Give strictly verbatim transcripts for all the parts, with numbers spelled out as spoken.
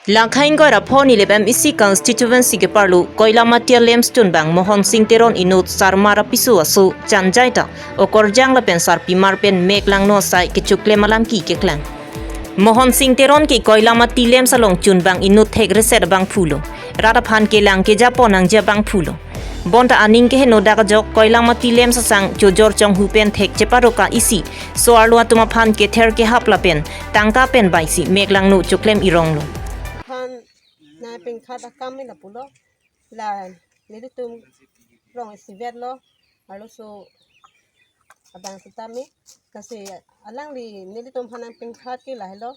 Langkha ingkoi ra pho Nilip M A C constituency keparlo Koilamati a-LAMPS chunbang Mohon Sing Teron inut sarmar apiso aso Chanjai ta okorjang lapen sarpimar pen mek langno asai kechoklem alam ke keklang. Mohon Sing Teron ke Koilamati LAMPS along chunbang inut thek reset abangphu lo. Rat aphan kelang kejapon nangji abangphu lo. Bonta aning keheno dak ajok Koilamati LAMPS asang chojor chonghu pen thek cheparoka isi so-arlo atum aphan kether kehap lapen tangka pen baisi mek langno choklem irong lo. Aphan nangpengkhat akam ni lapulo. La nelitum rong isivet lo. Arloso abang sitame kasi alangli nelitum aphan nangpengkhat ke lahelo.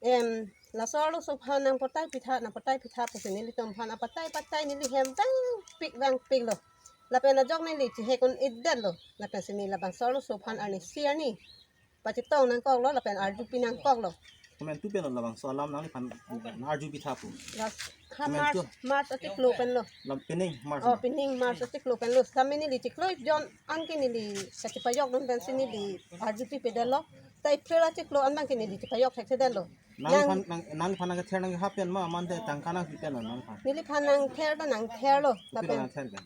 Em, laso arloso aphan nangpatai pitha, nangpatai pitha pusi nelitum aphan apatai patai neli hem vangpik vangpik lo. Lapen ajok neli chihek un-edet lo. Lapen si neli labangso arloso aphan arnisi arni pachetong nangkok lo, lapen arjupi nangkok lo. Komantu pen lo labangso alam nangliphan arjupi tha pu? Las ha Komantu? March, March achiklo pen lo. Lam pining March Oh, na? Pining March achiklo pen lo. Sitame neli chiklo jon anke neli kachepajok dun pensi neli arjupi pedet lo. Ta April achiklo an abangke neli chepajok thekthedet lo. Nang Nang phan, nang, nang phan nang kether nang hap pen ma, mante tangka nangpi pen lo nang phan? Neliphan nangther ta nangther lo. Kopi Lapen nangther pen?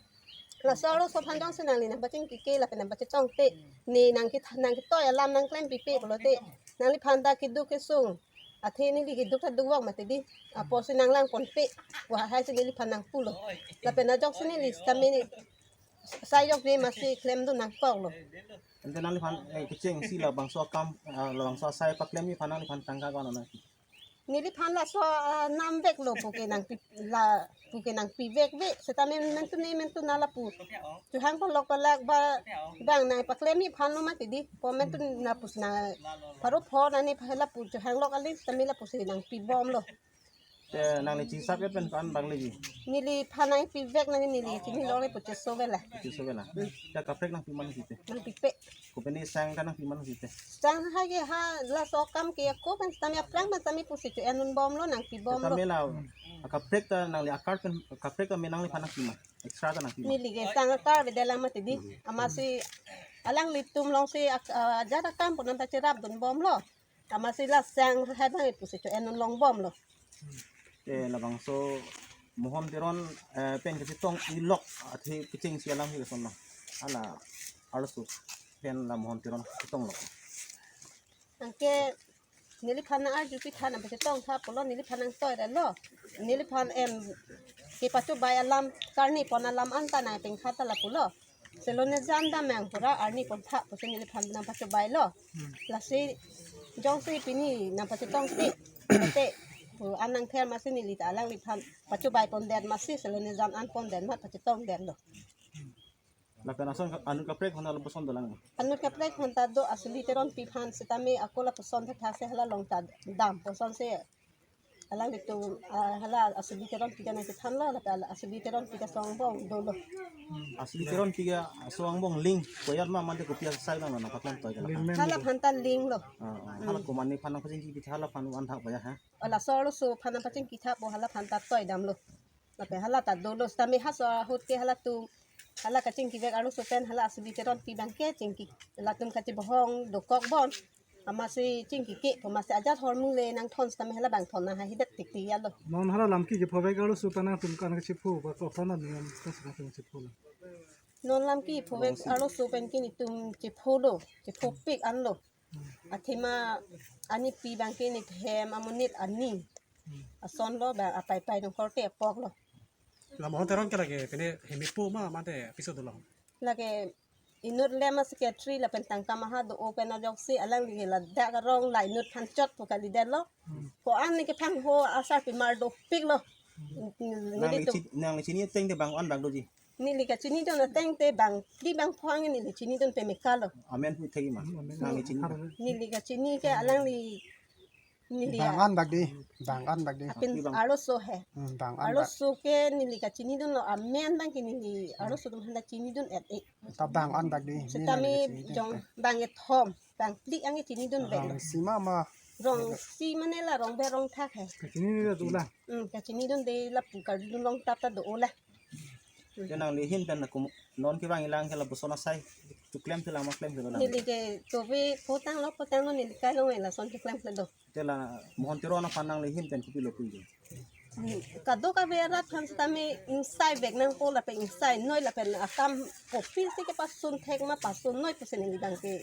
Laso arloso aphan jongsi nangli nangpachingki ke lapen nangpachetong te, ne nangketha-, nangketoi alam nangklempipe pulote, nangliphan ta keduk kesung, athe neli keduk ta dukvok mati di, apotsi nanglangponpe, pu hahaisi neliphan nangpulo. Lapen ajoksi neli sitame ne sai jok ne masi klemdun nangkok lo. Ante nangliphan, eh, kechengsi labangso akam, ah, labangso asai paklemji aphan nangliphan tangka ko-an nangpi? Neliphan laso, ah, namvek lo puke nangpi, la puke nangpivek ve. Sitame mentu ne mentu na lapu chohang palok palak ba bang nangpaklemji aphan lo mati di. Pu mentu na pusi na pharo pho na ne pha lapu chohang lok aling sitame lapusi nangpibom lo. Te nangli chisap ya pen ko-an bang leji? Neliphan nangpivek nang neli chini lok le pu cheso vela. Cheso vela. Hmm. Ya kaprek nangpi ma nangkite? Nangpipe. Kopine sang ta nangpi ma nangkite? Sang ha ke ha laso akam ke ako pen sitame aphrang pen sitame pusi cho-endunbom lo nangpibom lo. Sitame la, akaprek ta nangli akar pen, akaprek ta me nangliphan nangpi ma? Extra ta nangpi ma? Neli ke sang akar avedet lang mati di. Hmm. Amatsi alanglitum alongsi ak-, ah, ajat akam pu nangpacherapdunbom lo. Amatsi la sang hai bang pusi cho-endun longbom lo. Eh, labangso Mohon Teron, eh, pen kachetong ilok athe kechengsi alam hi lason lo. Hala arloso pen la Mohon Teron chetong lo. Anke neliphan nang arjupi tha nangpachetong tha pulo, neliphan nangtoi ra lo. Neliphan em kepachobei alam, karnipon alam anta nangpengkhat ta lapulo. Selone jan dam nang pura arnipon tha pusi neliphan nangpachobei lo. Hmm. Lasi jongsi pini nangpachetong te, te pu an nangther masi neli ta alangliphan pachobeipondet masi selone jan anpondet ma pachetongdet lo. Lapen ason ka-, anut kaprek aphan lapuson dolang. Anut kaprek aphan ta do, Asubi Teronpi aphan sitame ako lapuson tha tha se hala along ta dam puson se. Alanglitum, ah, hala Asubi Teronpi ta nangchethan lo, lapen hala Asubi Teronpi ta aso angbong dolo. Asubi Teronpi ta aso angbong link koyat ma mante kopi asai bang lo nangpaklemtoi kala? Link man. Hala aphan ta link lo. Ah, ah. Hala Hmm. Komatne aphan nangpachingki pitha hala aphan an thak paya ha? Hala laso arloso aphan nangpachingki tha pu hala aphan ta toi damlo. Lapen hala ta dolo sitame ha so ahut ke halatum, hala kachingkivek arloso pen hala Asubi Teronpi abangke chingki, latum kachebohong dokok bon. Amatsi chingki ke pu amatsi ajat hormu le nangthon sitame hala abang thon nang hahidet tik tik ya lo. Non hala lamki kephovek arloso pen nangtum ko-an kachepho ba ko-an niyom ta sita tum chepho lo? Non lamki phovek arloso pen ke netum chepho lo, chephopik an lo. Athema anipi abangke nephem amonit ani. Ason lo ba apaipai nongkorte apok lo. La Mohon Teron ke lake pine hemipo ma mate piso dolo? Lake inut LAMPS secretary lapen tangka maha do-o pen ajoksi alangli ke ladak arong la inut aphan chot pu kalidet lo. Hmm. Ko-an ne kephangho asarpimar dopik lo. Hmm. Neli Nangli tum chi-, nangli chini ateng te bang ko-an bang doji? Neli kachinidun ateng te bang phli bang pho anke neli chinidun pemeka lo. Amen pu thegi ma? Hmm, amen. Nangli chini. Neli kachini ke alangli neli Bang a- an bak di, bang an bak di. Apin Bang. Arloso he. Hmm, bang an bak. Arloso ke neli kachinidun lo amen abangke neli arloso atum aphan ta chinidun et e. Ta bang an bak di. Sitame neli kachini jong te. Bang kethom, bang phli anke chinidun vet lo. Rong isi ma ma. Rong isi mane la rong be rong thak he. Kachini ni do la. Hmm, kachinidunde lapu kardun long tap ta do-o la. Te nangli ahin pen na kum non kevang ilang ke lapuson asai choklem si lang ma klem si lo nang. Neli ke tove potang lo potang lo neli kai long lason choklem si lo. Te la Mohon Teron aphan nangli ahin pen kopilo puji? Hmm, kadokave arat aphan sitame ingsai vek nangpo lapen ingsai noi lapen akam kopisi kepasun thek ma pasun noi pusi neli abang ke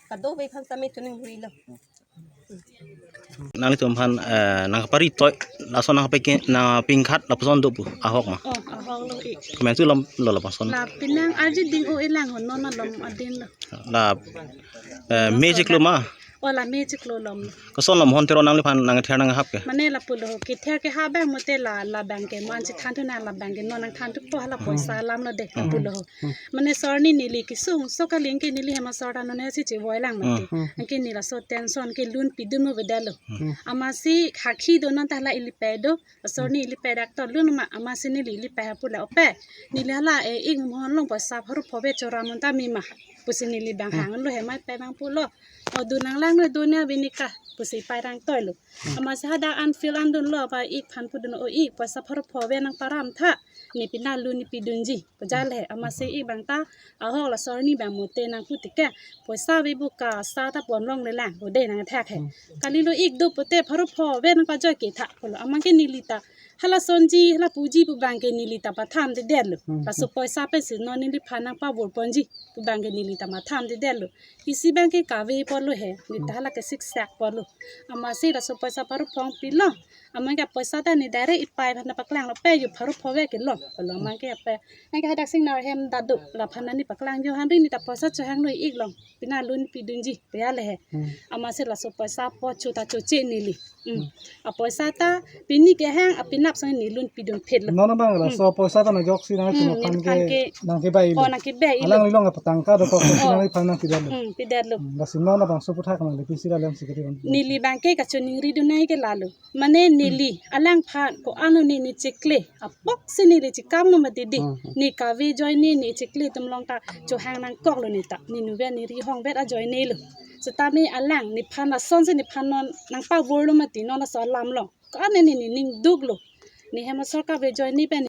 kadokave aphan sitame choningrilo. Nanglitum aphan, eh, nangpari toi lason nangpeke nangpingkhat lapuson do pu ahok ma? Oh, ahok lo ik. Komantu lom lo lapuson. La penang arji ding-o ilang ho non malom adin lo. La, eh, me chiklo ma? Oh, la me chiklo lom. Koson lo Mohon Teron nangliphan nangther nanghap ke? Mane lapulo kether kehap abang mate la, labang ke mo ansi thanthu na labang ke non nangthanthupo hala poisa alam lo de lapulo. Mane sorni neli kesung so kali anke neli hem asor ta non si chevoi lang mati. Anke neli laso tension ke lun pidun mo bedalo. Amatsi khakhi do non ta hala ili pei do. Sorni ili pei dak to lun ma amatsi neli ili pei ha pu la ope. Neli hala e ik Mohon along poisa pharo pho ve chora mon ta mi ma. Pusi neli abang hang lo hem ai pei abang pulo. O du nang lang no do ne abinika pusi pei rang toi lo. Amatsi hadak an feel an dun lo ba ik aphan pudun o ik poisa pharo pho ve nangparam tha. Ne pina lun ne pidunji. Pu jale amatsi ik abang ta ahok la sorni abang mate nangpu tike. Poisa ve bu ka sa ta pon longle lang. Ode nangthek he. Kalilo ik do pute pharo pho ve nangpajoi ke tha. Pulo amang ke neli ta hala sonji hala puji pu abang ke neli ta pathamdedet lo. Laso poisa pensi non neliphan nangpavor ponji pu abang ke neli ta mathamdedet lo. Isi abang ke kave pulo he, neli ta hala ke siksak pulo. Amatsi laso poisa pharo pho pilo. Amang ke poisa ta ne direct ipei aphan paklang lo pei yo pharo pho ve ke lo. Pulo amang ke ape. Anke hadak sing nar hem dadu laphan nani paklang yo hanri ne ta poisa chohang noi ik long. Pina lun pidunji pe ale he. Amatsi laso poisa po chu ta choche neli. Hmm. A poisa ta pini kehang a pinap sang ne lun pidun phet lo. Non abang laso poisa ta na jok si nang Hmm, tuna neli pan aphan ke ke nang ke bai lo. Oh, nang ke bai lo. Alanglilong apa tangka do ko si nang iphan nang pidet lo. Hmm, pidet lo. Hmm, lasi non abang so puthak nang le pisi la lem si kedi ban. Neli abang ke kachoningri dunai ke lalo. Mane neli alangphan ko-an ne ne chekle. Apok si neli chekam lo mati di. Hmm, hmm. Ne kave ajoine ne chekle atum along ta chohang nangkok lo ne ta. Ne nuve ne rihong vet ajoine lo. Setame alang nephan lason si nephan non nangpavor lo mati non laso alam along. Ko-an ne ne ning duk lo. Ne hem asor kave ajoine pen.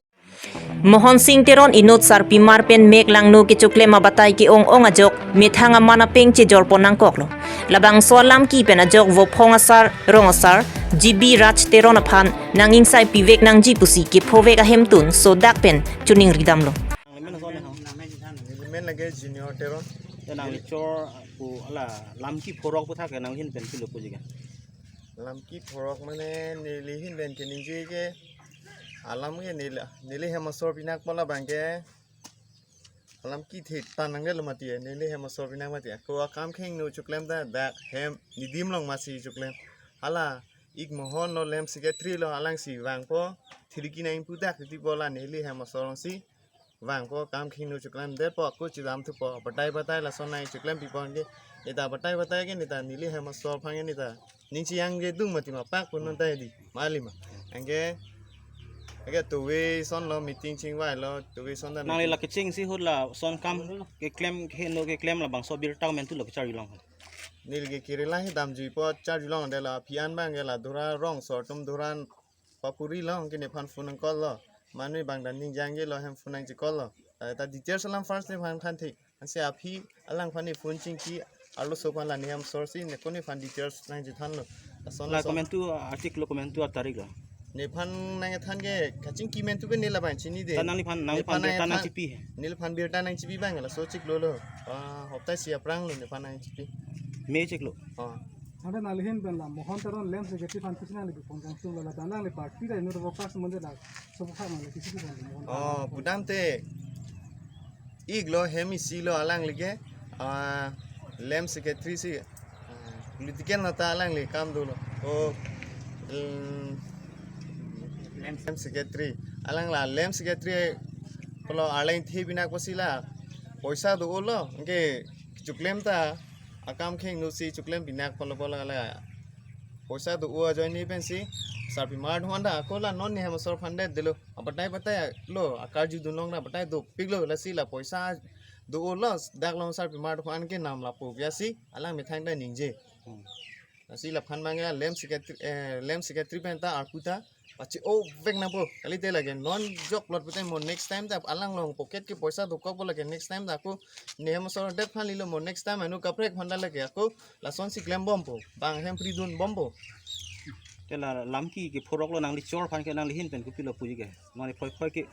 Mohon Sing Teron inut sarpimar pen mek langno kechoklem abatai ke-ong-ong ajok methang aman apeng chejorpon nangkoklo. Labangso alam ki pen ajok Vophong asar, rong asar, G B Raj Teron aphan nang-ingsai pivek nangji pusi kephovek ahemtun sodak pen choningri damlo. Nangli men lake Junior Teron. Ya nangli chor pu ala lam ki phorok puthak ke nanghin pen pilo puji ke? Lam ki phorok mane neli ahin pen keningje ke alam ke neli, neli hem asor pinak pola abang ke alam ki thit tan nang lo mati neli hem asor pinak mati. Ko akam khengno choklem ta dak hem nedim along masi choklem. Hala ik Mohon lo lem secretary lo alangsi vangpo thiriki nang pu dak ti pola neli hem asor alongsi vangpo kam khengno choklem detpo ako chidam thupo batai batai lason nang choklem pipo anke neta batai batai ke neta neli hem asor aphan ke neta ning chiyang ke dung mati ma pak pun non ta di mali ma anke anke tuwe son lo meeting chingvai lo tuwe son ta nangli meeting. La kecheng si hut lason kam keklem khengno keklem labangso birta komantu lo kecharjulong? Neli ke kirila hi damjuipo charjulong de la aphi an abang ke la dura rong asor atum dura papuri lo anke nephan phone nang call lo. Mane abang ta ningjang ke lo hem phone nang che call lo. Eh, ta details alam first nephan than thik. Ansi aphi alangphan ne phone chingki arloso aphan la ne hem asor si ne ko nephan details nang chethan lo. Lason la lason. Komantu article komantu atarik lo. Nephan nang than ke kachingki mentu ke ne labang chini de. Ta nangliphan, nangliphan nephan birta nang nang than chipi he? Neliphan birta nang chipi abang laso chiklo lo. Ah, hopta isi aphrang lo nephan nang chipi. Me chiklo. Ah. Ante nangli ahin pen la Mohon Teron lem secretary aphan pisi nangli bipon kangtung lo la dan nangli party ta inut workers monde la sobu kha nangli pisi pisi nangli Mohon Teron. Oh, pudam te ik lo hem isi lo alangli ke, ah, lem secretary si, ah, political neta alangli kam dolo. Oh, mm, lem secretary. Alang la lem secretary pulo arleng the pinak pusi la poisa do-o lo. Anke choklem ta akam khengno si choklem pinak pulo pulo la poisa do-o ajoine pensi sarpimar atum an ta ako la non ne hem asor aphan det delo. Abatai batai lo akarju dunlong ta batai dopik lo lasi la poisa do-o lo dak along sarpimar atum an ke nam lapu pi asi alang methang ta ningje. Hmm. Lasi laphan abang ke lem secretary, eh, lem secretary pen ta arpu ta Pachi-o vek nangpo, kalite lake non jok plot pute mo next time ta alang along pocket ke poisa dokok po lake next time ta ako ne hem asor det phan lilo mo next time anu kaprek phan ta lake ako lasonsi klembompo, bang hem pri dunbompo. Te la lam ke ke phorok lo nangli chor aphan ke nangli ahin pen kopilo puji ke. Non ne phoi phoi ke.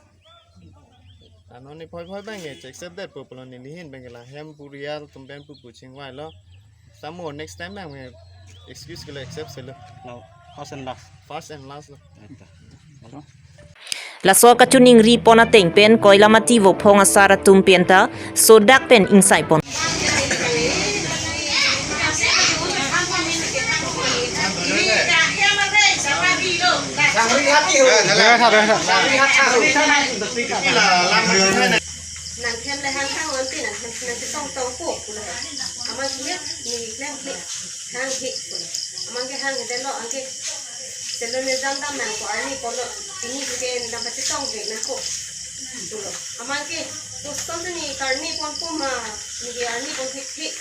Ano ne phoi phoi bang ke accept det po pulo neli ahin bang ke la hem purial atum pen pu pu chingvai lo. Samo next time bang ke excuse ke lo accept se lo. Now, first and last. First and last lo. Eta. Ano? Laso kachiningri pon ateng pen Koilamati Vophong asar atum pen ta sodak pen ingsai pon. Nang hem le hang hang ante nang hem nang chetong tong ko pulo. Amang ke ni klem kle hang he pulo. Amang ke hang he lo anke selo ne jam dam nang ko arni pulo. Pini ke nang pachetong ve nang ko pulo. Amang ke tuston ni karni pon puma ni ke arni pon thik thik.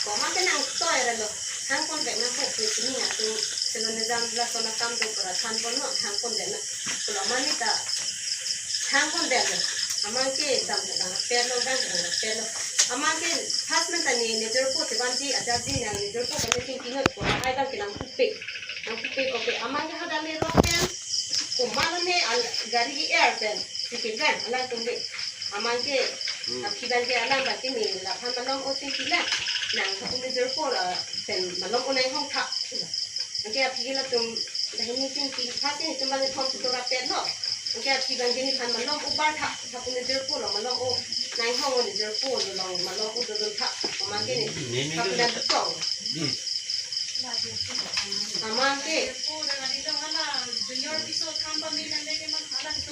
Ko amang ke nang toi ra lo. Hang pon ve nang ko pini nang tu selo ne jam la sona kam do pura than pon no hang pon ve nang. Pulo amang ni ta hang pon det lo. Amang ke dam dam pet lo dam dam pet lo. Amang ke first men ta ne ne jor ko te ban ji aja ji nang ne jor ko te tin kino ko ai dam ke nang kupe. Nang kupe ko ke amang ke hada le ro pen. Ko ma lo ne al gari ke air pen. Ti ke kan alang tum de. Amang ke aphi ban ke alang ban ke ne la phan malom o tin kila. Nang ko ne jor ko la pen malom o nai hong tha. Anke aphi ke latum dahini tin tin pha tin tum ban thom tu ra pen no. Anke aphi ban ke ni phan malom o bar tha, tha pun jor ko lo malom o nai hong o jor ko lo lo malom o do do tha. Amang ke ni tha pun da tong. Amang ke.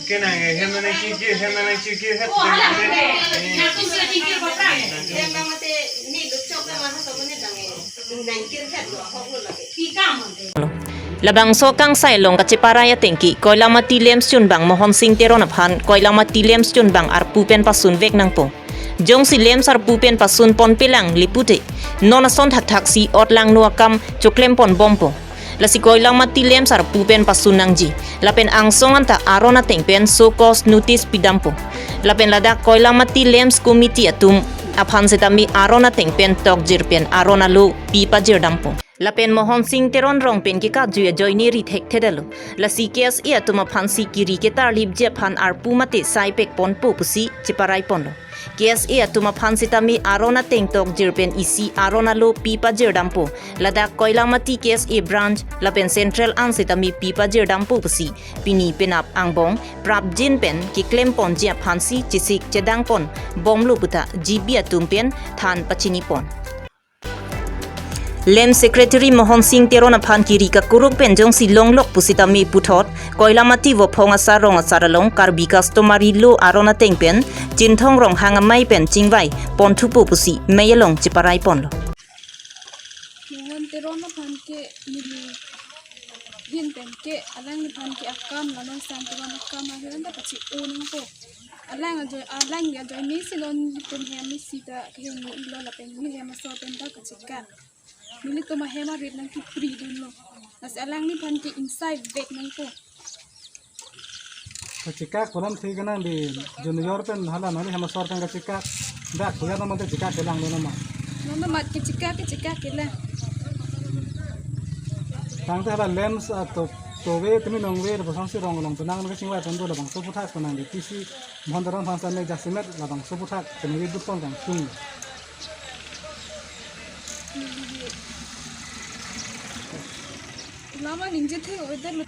Ke nang hem nang kiki hem nang kiki het. Hem nang mate ni luchok na ma ha to ni bang e. Nang kir het lo hok lo lake. Labangso kangsai along kacheparai ateng ke Koilamati LAMPS chunbang Mohon Sing Teron aphan Koilamati LAMPS chunbang arpu pen pasun vek nangpo. Jongsi LAMPS arpu pen pasun ponpe lang le pute non ason thakthak si ot langno akam choklem ponbompo. Lasi Koilamati LAMPS arpu pen pasun nangji. Lapen angsong anta aron ateng pen show cause notice pidampo. Lapen ladak Koilamati LAMPS committee atum aphan setame aron ateng pen tokjir pen aron alo pi pajirdampo. Lapen Mohon Sing Teron rong pen kekajui ajoine ri thekthedetlo. Lasi KSA atum aphansi kiri ketarlipji aphan arpu mate sai pek ponpo pusi cheparai ponlo. KSA atum aphan setame aron ateng tokjir pen isi aron alo pi pajirdampo. Ladak Koilamati KSA branch lapen central an setame pi pajirdampo pusi pini penap angbong prapjin pen keklem ponji aphansi chesik chedang ponbomlo puta GB atum pen than pachini pon. LAMPS secretary Mohon Sing Teron aphan kiri kakuruk pen jongsi longlok pusitame puthot Koilamati Vophong asar rong asar along Karbi customary law aron ateng pen Chinthong Ronghang amei pen chingvai ponthupo pusi mei along cheparai ponlo. Mohon Teron aphan ke neli ahin pen ke alangliphan ke akam la non Sing Teron akam ahin anta pachi-o nangpo. Alang ajoine, alang ajoine si non nelitum hem isi ta kehingno-ilo lapen neli hem asor pen ta kachekak. Nelitum ahem arit nangkipri dunlo. Lasi alangliphan ke ingsai vek nangpo. Kachekak kolam thik nang di junior pen hala nangli hem asor pen kachekak. Dak kuya naman te chekak kelang lo nama. Nama mat kachekak kachekak kelang. Tangte hala LAMPS ato tove tumi nongve bosong si rong along penang nang kachingvai pon do labangso aphuthak penang di P C Mohon Teron aphan sa ne jasemet labangso aphuthak penang di dupon kang sung. Lama ningje the oida lo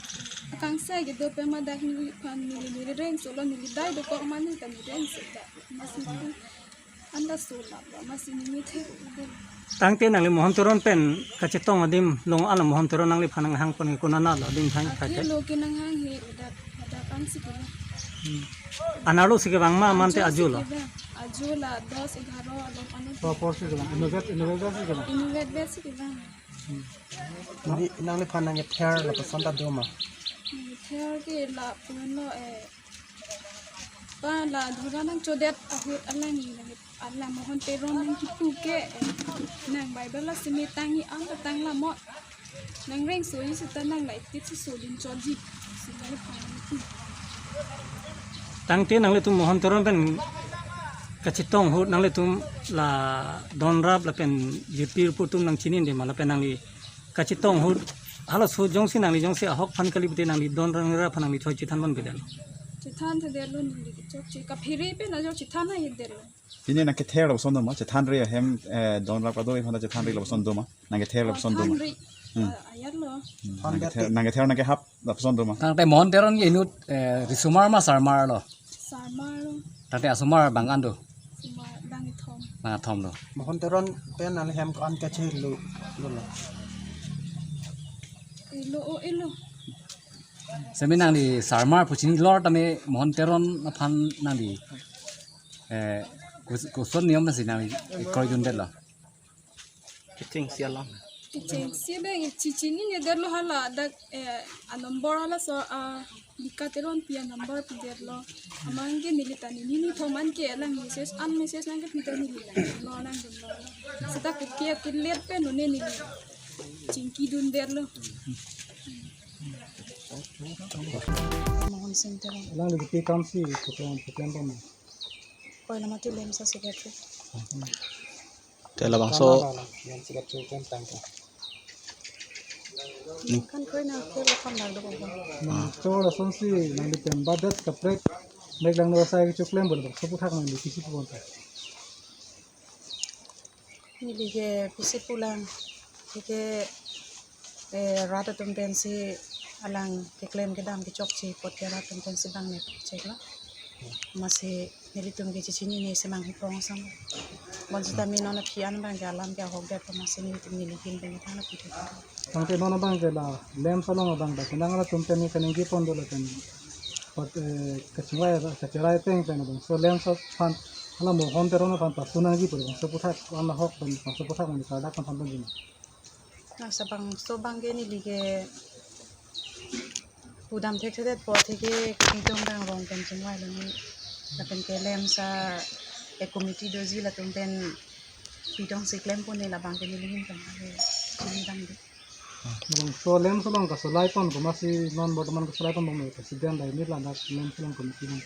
kangsai ke do pema dak neli phan neli neli reng solo neli dai dokok mani ta neli reng seta. Masi anda sola ba masi ningje the oida. Tangte nangli Mohon Teron pen kachetong adim long ala Mohon Teron nangliphan nanghang pon ke konat lo adim thang thak ke. Lo ke nanghang he oida ada kan si ke. Hmm. Anerlo si kevang ma mante ajo lo. Ajo la dos egharo along ano. Por por si kevang. Innovet innovet si kevang. Innovet si kevang. Neli nangliphan nangther lapuson ta do ma? Ther ke lapuson lo eh. Pa la dhora nangchodet ahut alang nang ala Mohon Teron nangkipu ke eh. Nang Bible la simi tangji anta tanglo mo. Nangreng soji seta nang la itit si sodun choji. Tangte nanglitum Mohon Teron pen kachetong ahut nanglitum la donrap lapen jirpi jirpo atum nangchininde ma lapen nangli kachetong ahut halaso jongsi nangli jongsi ahok aphan kali pute nangli donrap aphan nangli thoi chethan ponpe det? Chethanthedetlo neli kechokche kaphere pen ajo chethan ahedetlo. Pini nangkether lapuson doma, chethanre ahem, eh, donrap kadoi aphan chethanre lapuson doma, nangkether lapuson doma. Thanre, Hmm. ah, ayatlo. Hmm, nangkether, nangkether nangkehap lapuson doma. Tangte Mohon Teron ke inut, eh, risomar ma sarmarlo? Sarmarlo. Tangte asomar bang an do? Asomar bangkethom. Bangkethom lo. Mohon Teron pen nangli hem ko-an kachelo, lo lo. Elo, o elo. Semi nangli sarmar pu chinilor tame Mohon Teron aphan nangli, eh, kus-, koson niyom si nangli kroidundetlo? Kechengsi alam. Kechengsi abang chichininedetlo hala dak, eh, a-number halaso, ah, Bika Teronpi a-number pidetlo. Amat ke neli ta nini nithom an ke lang message an message nangkepi ta neli langlo nangdunlo. Seta kopi akelet pen un-e neli chingkidundetlo. Mohon Sing Teron. Alangli kopi akamsi program, program pama? Koilamati LAMPS a-secretary. Te labangso. Tama ba lang, yang secretary kan tangka. Kan koi nangkelo kan lang do ko. Nangchor asonsi nanglitum badet kaprek mek langno asai kechoklem bol bang sopu thak nangli pisi pu bonta. Neli ke pisi pulang. Neli ke, eh, rat atum pensi alang keklem kedam kechokche apot ke rat atum pensi bang mek cheklo. Amatsi nelitum ke chechinine semang hiprong sang. Bonsitame non aphi an abang ke alam ke ahokdet amatsi nelitum neli kin pen than aphi. Tangte non abang ke la LAMPS along abang ta kenang latum pen kaningje pon dolo pen. Pat, eh, kachingvai, kacherai ateng pen abang. So LAMPS aphan hala Mohon Teron aphan pasu nangji pu bang sopu thak an ahok pen sopu thak nangli kardak aphan pen jima. Nasa bangso abang ke neli ke pudam thekthedet po atheke kachingthum dang rong pen chingvai lo ni. Lapen ke LAMPS a, eh, committee doji latum pen pitongsi klem pon ne labang ke neli hin pen ke chinidamde. Bangso LAMPS along kasolai pon komatsi non bortoman kasolai pon bang president dai ni ladak LAMPS along committee bang.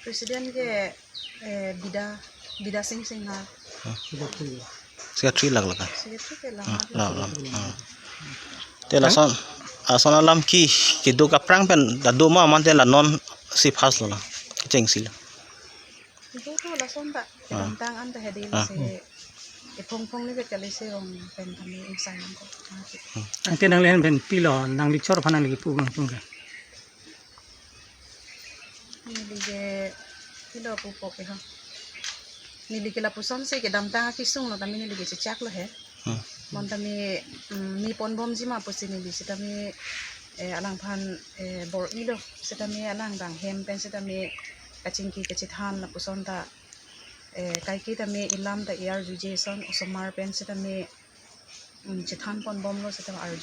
President ke, eh, Bida, Bida Sing Singha. Secretary. Secretary lak laka. Secretary ke Ah, lama. La, la, ah. Te lason, ason alam ke, kedo kaprang pen, kadoma mante la non si first lo la. Kechengsi lo. Itu tu lason ta, Ah. kedamtang an ta hedi Ah. si, iphong phong ni bet kali si rong pen kami insai lang ko. Ante nangli hem pen pilo, nangli chor aphan nangli kipu bang pung ke. Neli ke pilo pupo ke ha. Neli ke lapusonsi kedamtang akesung lo tame neli ke chechak lo he. Hmm. Bon tame, mm, mi ponbomji ma pusi neli sitame, eh, alangphan, eh, bor-ilo. Sitame alang dang hem pen sitame kachingki kachethan lapuson ta, eh, kaike tame ilam ta arjuje ason osomar pen sitame, mm, chethan ponbomlo sitame arju.